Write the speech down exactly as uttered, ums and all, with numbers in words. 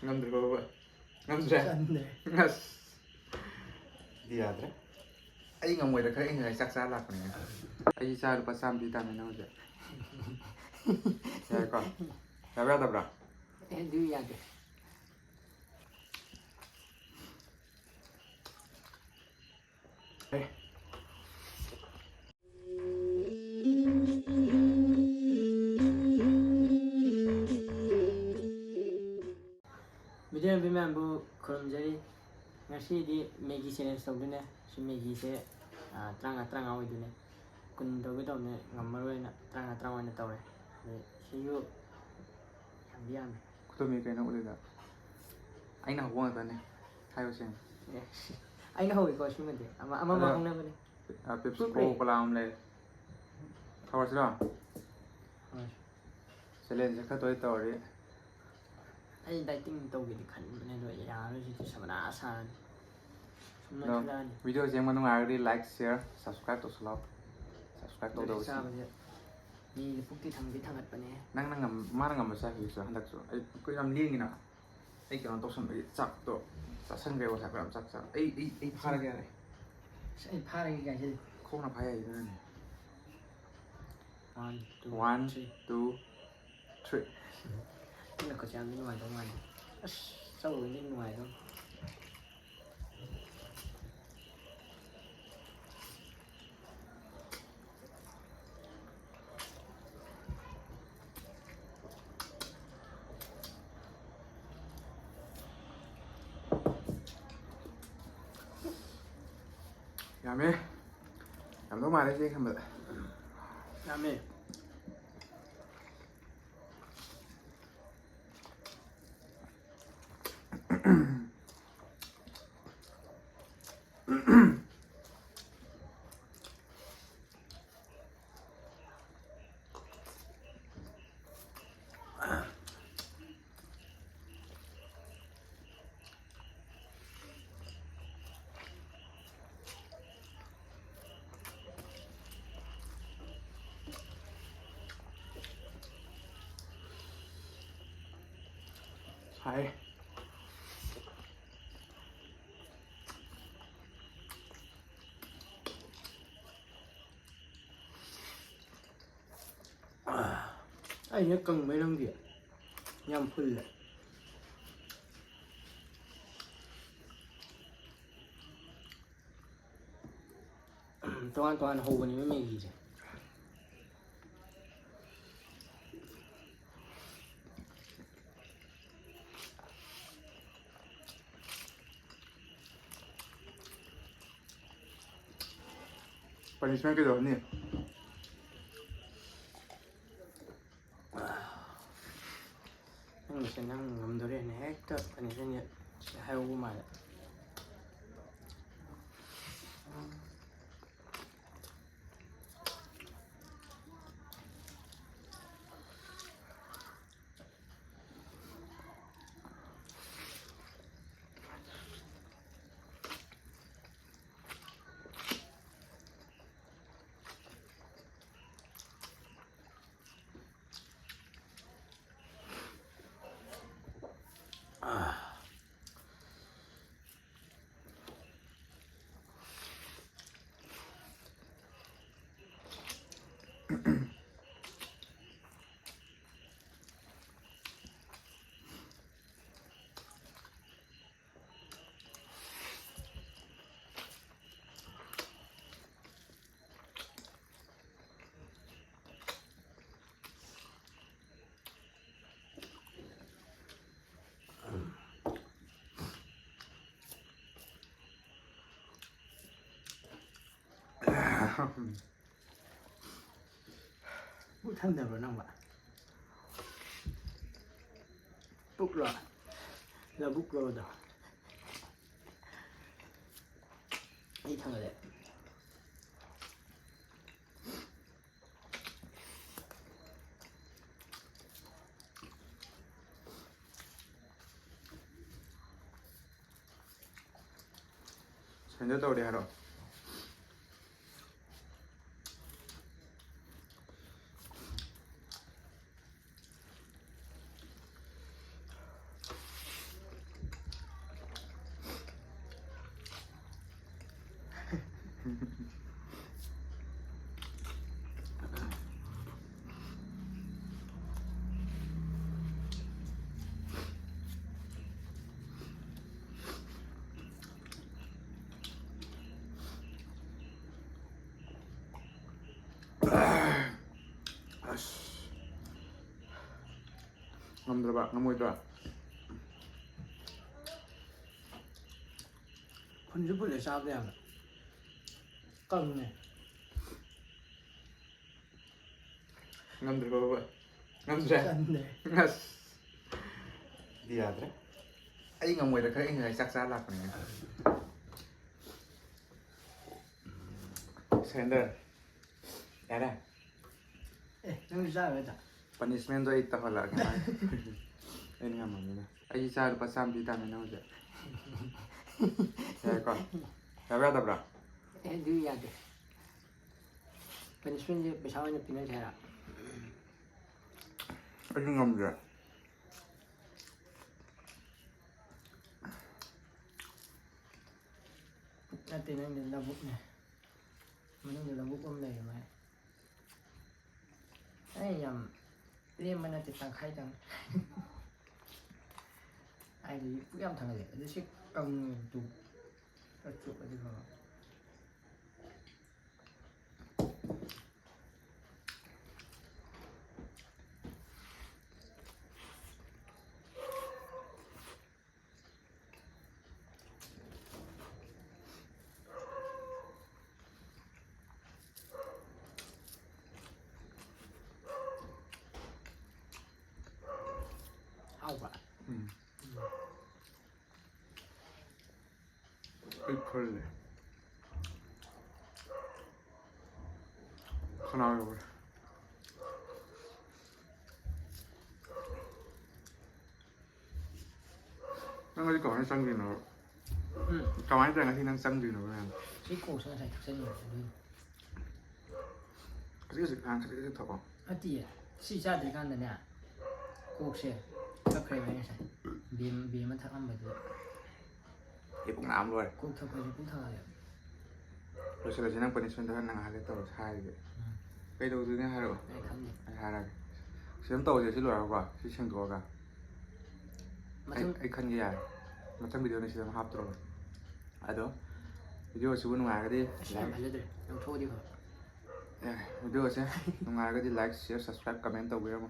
ꯉꯝꯗ꯭ꯔꯕ? ꯉꯝꯗ꯭ꯔꯦ? ꯆꯟꯗ꯭ꯔꯦ꯫ ꯑꯁ꯫ ꯗꯤ ꯌꯥꯗ꯭ꯔꯦ꯫ ꯑꯩ ꯉꯝꯃꯣꯏꯗ ꯈꯔ ꯏꯪꯉꯤꯉꯩ ꯆꯥꯛ ꯆꯥꯔ ꯂꯥꯛꯄꯅꯦ꯫ ꯑꯩ ꯆꯥ ꯂꯨꯄꯥ ꯆꯥꯝꯃ ꯄꯤ ꯇꯥꯕꯅꯤ ꯅꯪ ꯍꯧꯖꯤꯛ꯫ ꯌꯥꯏꯀꯣ? ꯌꯥꯕ꯭ꯔꯥ ꯌꯥꯗꯕ꯭ꯔꯥ? ꯑꯦ, ꯑꯗꯨ ꯌꯥꯗꯦ꯫ ꯑꯦ꯫ ꯃꯤꯇꯩ ꯃꯌꯥꯝꯕꯨ ꯈꯨꯔꯨꯝꯖꯔꯤ꯫ ꯉꯁꯤꯗꯤ ꯃꯦꯒꯤ ꯆꯦꯂꯦꯟꯖ ꯇꯧꯗꯣꯏꯅꯦ꯫ ꯁꯤ ꯃꯦꯒꯤꯁꯦ, ꯑꯥ, ꯇꯔꯥꯃꯉꯥ, ꯇꯔꯥꯃꯉꯥ ꯑꯣꯏꯗꯣꯏꯅꯦ꯫ ꯀꯨꯟ ꯇꯧꯒꯦ ꯇꯧꯕꯅꯦ, ꯉꯝꯃꯔꯣꯏꯅ ꯇꯔꯥꯃꯉꯥ, ꯇꯔꯥꯃꯉꯥ ꯑꯣꯏꯅ ꯇꯧꯔꯦ꯫ ꯑꯗꯩ ꯁꯤꯁꯨ ꯌꯥꯝꯗꯤ ꯌꯥꯝꯃꯦ꯫ ꯈꯨꯇꯣꯝꯕꯤ ꯀꯩꯅꯣ ꯎꯠꯂꯤꯗ? ꯑꯩꯅ ꯍꯧꯕ ꯉꯥꯛꯇꯅꯦ꯫ ꯍꯥꯏꯌꯨ ꯁꯦꯡꯅ꯫ ꯑꯦ, ꯑꯩꯅ ꯍꯧꯋꯤꯀꯣ ꯁꯤꯃꯗꯤ꯫ ꯑꯃ, ꯑꯃ ꯑꯗꯣ, ꯍꯧꯅꯕꯅꯦ꯫ ꯑ, Pepsi ꯄ꯭ꯔꯨꯞ Cola ꯂꯩ꯫ ꯑꯃ ꯂꯩ꯫ ꯍꯧꯔꯁꯤꯔꯣ? ꯍꯣꯏ꯫ ꯆꯦꯂꯦꯟꯖꯁꯦ ꯈꯔ ꯇꯣꯏ ꯇꯧꯔꯗꯤ꯫ ꯑꯩ ꯗꯥꯏꯇꯤꯡ ꯇꯧꯒꯦꯗꯤ ꯈꯟꯕꯅꯦ, ꯑꯗꯣ ꯌꯥꯔꯔꯣꯏ, ꯁꯤꯗꯤ ꯁꯃꯅꯥ ꯁꯥꯔꯅꯤ꯫ ꯁꯨꯝ ꯑꯗꯣ ꯅꯣꯏꯈꯠꯂꯛꯑꯅꯤ꯫ ꯚꯤꯗꯤꯑꯣꯁꯦ ꯌꯦꯡꯕ ꯅꯨꯡꯉꯥꯏꯔꯒꯗꯤ like, share, subscribe ꯇꯧꯁꯜꯂꯣ꯫ Subscribe ꯑꯗꯨꯗꯤ ꯇꯧꯗꯕꯁꯤꯡ꯫ ꯆꯥꯕꯁꯦ ꯃꯤꯗꯤ ꯄꯨꯛꯇꯤ ꯊꯟꯗꯤ ꯊꯟꯒꯠꯄꯅꯦ꯫ ꯅꯪꯅ ꯉꯝ-, ꯃꯥꯅ ꯉꯝꯕ ꯆꯥꯈꯤꯕꯁꯨ ꯍꯟꯗꯛꯁꯨ꯫ ꯑꯩ, ꯑꯩꯈꯣꯏ ꯌꯥꯝ ꯂꯦꯡꯉꯤꯅ꯫ ꯑꯩ ꯀꯩꯅꯣ ꯇꯧꯁꯟꯕꯒꯤ ꯆꯥꯛꯇꯣ ꯆꯥꯁꯟꯈ꯭ꯔꯦ ꯉꯁꯥꯏ ꯐꯅꯌꯥꯝ ꯆꯥꯛ ꯆꯥ-, ꯑꯩ, ꯑꯩ, ꯑꯩ ꯐꯥꯔꯒꯦ ꯌꯥꯔꯦ꯫ ꯑꯁ, ꯑꯩ ꯐꯥꯔꯒꯦ ꯀꯥꯏꯁꯦ꯫ ꯈꯣꯡꯅ ꯐꯥ ꯌꯥꯏꯗꯅꯅꯦ꯫ One, two, One, three꯫ Two, three꯫ ꯅꯪꯅ ꯈꯨꯠꯁꯦ ꯌꯥꯝꯗꯤ ꯅꯨꯡꯉꯥꯏꯗꯧ ꯃꯥꯟꯗꯦ꯫ ꯑꯁ, ꯆꯧꯗꯤ ꯅꯨꯡꯉꯥꯏꯗꯧ꯫ ꯌꯥꯝꯃꯦ꯫ ꯌꯥꯝꯗꯧ ꯃꯥꯜꯂꯦ ꯁꯤ ꯈꯟꯕꯗ꯫ ꯌꯥꯝꯃꯦ꯫ ꯁꯥꯏ꯫ ꯑꯩꯅ ꯀꯪꯕꯩ ꯅꯪꯗꯤ ꯌꯥꯝ ꯐꯨꯜꯂꯦ꯫ ꯇꯣꯉꯥꯟ ꯇꯣꯉꯥꯟꯅ ꯍꯧꯕꯅꯦꯕ ꯃꯦꯒꯤꯁꯦ꯫ Punishment ꯀꯩꯗꯧꯔꯅꯤ? ꯅꯪꯒꯤꯁꯦ ꯅꯪ ꯉꯝꯗꯣꯔꯦꯅ ꯍꯦꯛꯇ punishment ꯁꯤ ꯍꯥꯏꯍꯧꯕ ꯃꯥꯜꯂꯦ꯫ ꯄꯨꯛ ꯊꯟꯗꯕ꯭ꯔꯣ ꯅꯪꯕ? ꯄꯨꯛꯂꯣ? ꯂꯧꯕꯨꯛꯂꯣ ꯑꯗꯣ? ꯑꯩ ꯊꯥꯡꯒꯠꯂꯦ꯫ Surrender ꯇꯧꯔꯦ ꯍꯥꯏꯔꯣ? ꯉꯝꯃꯣꯏꯗ꯭ꯔꯣ? ꯐꯨꯟꯁꯨ ꯐꯨꯜꯂꯦ ꯆꯥꯕꯗ ꯌꯥꯝꯅ꯫ ꯀꯪꯉꯦ꯫ ꯉꯝꯗ꯭ꯔꯕ? ꯉꯝꯗ꯭ꯔꯦ? ꯆꯟꯗ꯭ꯔꯦ꯫ ꯑꯁ꯫ ꯗꯤ ꯌꯥꯗ꯭ꯔꯦ꯫ ꯑꯩ ꯉꯝꯃꯣꯏꯗ ꯈꯔ ꯏꯪꯉꯤꯉꯩ ꯆꯥꯛ ꯆꯥ ꯂꯥꯛꯄꯅꯤꯅꯦ꯫ Surrender꯫ ꯌꯥꯔꯦ? ꯑꯦ, ꯅꯪꯁꯨ ꯆꯥꯔꯣꯏꯗ꯫ Punishment ꯗꯣ ꯑꯩ ꯇꯧꯍꯜꯂꯛꯑꯒꯦ ꯃꯥꯒꯤ꯫ ꯑꯩꯅ ꯉꯝꯃꯝꯅꯤꯅ꯫ ꯑꯩ ꯏꯆꯥ ꯂꯨꯄꯥ ꯆꯥꯝꯃ ꯄꯤ ꯇꯥꯕꯅꯤ ꯅꯪ ꯍꯧꯖꯤꯛ꯫ ꯌꯥꯔꯦꯀꯣ? ꯌꯥꯕ꯭ꯔꯥ ꯌꯥꯗꯕ꯭ꯔꯥ? ꯑꯦ, ꯑꯗꯨ ꯌꯥꯗꯦ꯫ Punishment ꯁꯦ ꯄꯩꯁꯥ ꯑꯣꯏꯅ ꯄꯤꯅꯁꯦ ꯍꯥꯏꯔ? ꯑꯩꯁꯨ ꯉꯝꯗ꯭ꯔꯦ꯫ ꯅꯠꯇꯦ, ꯅꯪꯗꯤ ꯂꯧꯕꯨꯛꯅꯦ꯫ ꯃꯅꯨꯡꯗ ꯂꯧꯕꯨꯛ ꯑꯃ ꯂꯩꯔꯦ ꯃꯥꯏ꯫ ꯑꯩ ꯌꯥꯝ ꯂꯦꯝꯕ ꯅꯠꯇꯦ, ꯇꯪꯈꯥꯏ ꯇꯪ꯫ ꯍꯥꯏꯗꯤ ꯄꯨꯛ ꯌꯥꯝ ꯊꯟꯒꯠꯂꯦ꯫ ꯑꯗꯨ ꯁꯤ ꯀꯪꯉꯦ ꯇꯨ꯫ ꯈꯔ ꯆꯨꯞꯄꯗꯤ ꯐꯕ꯫ ꯍꯥꯎꯕ꯭ꯔꯥ? ꯎꯝ꯫ ꯄꯤꯛ ꯊꯜꯂꯦ꯫ ꯈꯅꯥꯎ ꯌꯧꯔꯦ꯫ ꯅꯪ ꯉꯁꯤ ꯀꯃꯥꯏꯅ ꯆꯪꯗꯣꯏꯅꯣ? ꯎꯝ꯫ ꯀꯃꯥꯏꯅ ꯇꯧꯔꯒ ꯉꯁꯤ ꯅꯪ ꯆꯪꯗꯣꯏꯅꯣ ꯃꯌꯥꯝ? ꯁꯤ ꯀꯣꯛꯁꯦ ꯉꯁꯥꯏ ꯊꯛꯆꯟꯕꯅꯦ ꯑꯗꯨꯏꯅꯦ꯫ ꯈꯖꯤꯛ ꯈꯖꯤꯛ ꯅꯍꯥꯟ ꯈꯖꯤꯛ ꯈꯖꯤꯛ ꯊꯛꯑꯣ꯫ ꯅꯠꯇꯤꯌꯦ꯫ ꯁꯤ ꯆꯥꯗ꯭ꯔꯤꯀꯥꯟꯗꯅꯦ ꯀꯣꯛꯁꯦ ꯀꯛꯈ꯭ꯔꯦꯕ ꯑꯩ ꯉꯁꯥꯏ꯫ ꯕꯤ ꯑꯃ, ꯕꯤ ꯑꯃ ꯊꯛꯑꯝꯕꯗꯨꯗ꯫ ꯑꯩ ꯄꯨꯛ ꯅꯥꯕ ꯂꯣꯏꯔꯦ꯫ ꯀꯣꯛ ꯊꯛꯄꯁꯦ ꯄꯨꯛ ꯊꯛꯑꯦ꯫ ꯂꯣꯏꯁꯤꯜꯂꯁꯤ, ꯅꯪ punishment ꯗꯣ ꯈꯔ ꯅꯪꯍꯜꯂꯦ ꯇꯧꯔꯁꯤ ꯍꯥꯏꯔꯤꯁꯦ꯫ ꯎꯝ꯫ ꯀꯩꯗꯧꯗꯣꯏꯅꯣ ꯍꯥꯏꯔꯛꯑꯣ꯫ ꯑꯩ ꯈꯪꯗꯦ꯫ ꯑꯩ ꯍꯥꯏꯔꯛꯑꯒꯦ꯫ ꯁꯤ ꯑꯗꯨꯝ ꯇꯧꯔꯁꯦ, ꯁꯤ ꯂꯣꯏꯔꯒꯀꯣ꯫ ꯁꯤ ꯁꯦꯡꯗꯣꯛꯑꯒ꯫ ꯑꯩ, ꯃꯊꯪ ꯑꯩ ꯈꯟꯒꯦ ꯌꯥꯔꯦ꯫ ꯃꯊꯪ video ꯅ ꯁꯤꯗ ꯑꯃ ꯍꯥꯞꯇ꯭ꯔꯣꯕ꯫ ꯑꯗꯣ video ꯑꯁꯤꯕꯨ ꯅꯨꯡꯉꯥꯏꯔꯒꯗꯤ ꯑꯁꯤ ꯌꯥꯝ like ꯐꯖꯗ꯭ꯔꯦ꯫ ꯂꯧꯊꯣꯛꯑꯗꯤ ꯐꯕ꯫ ꯑꯦ, video ꯑꯁꯦ ꯅꯨꯡꯉꯥꯏꯔꯒꯗꯤ like, share, subscribe, comment ꯇꯧꯕꯤꯔꯝꯃꯣ꯫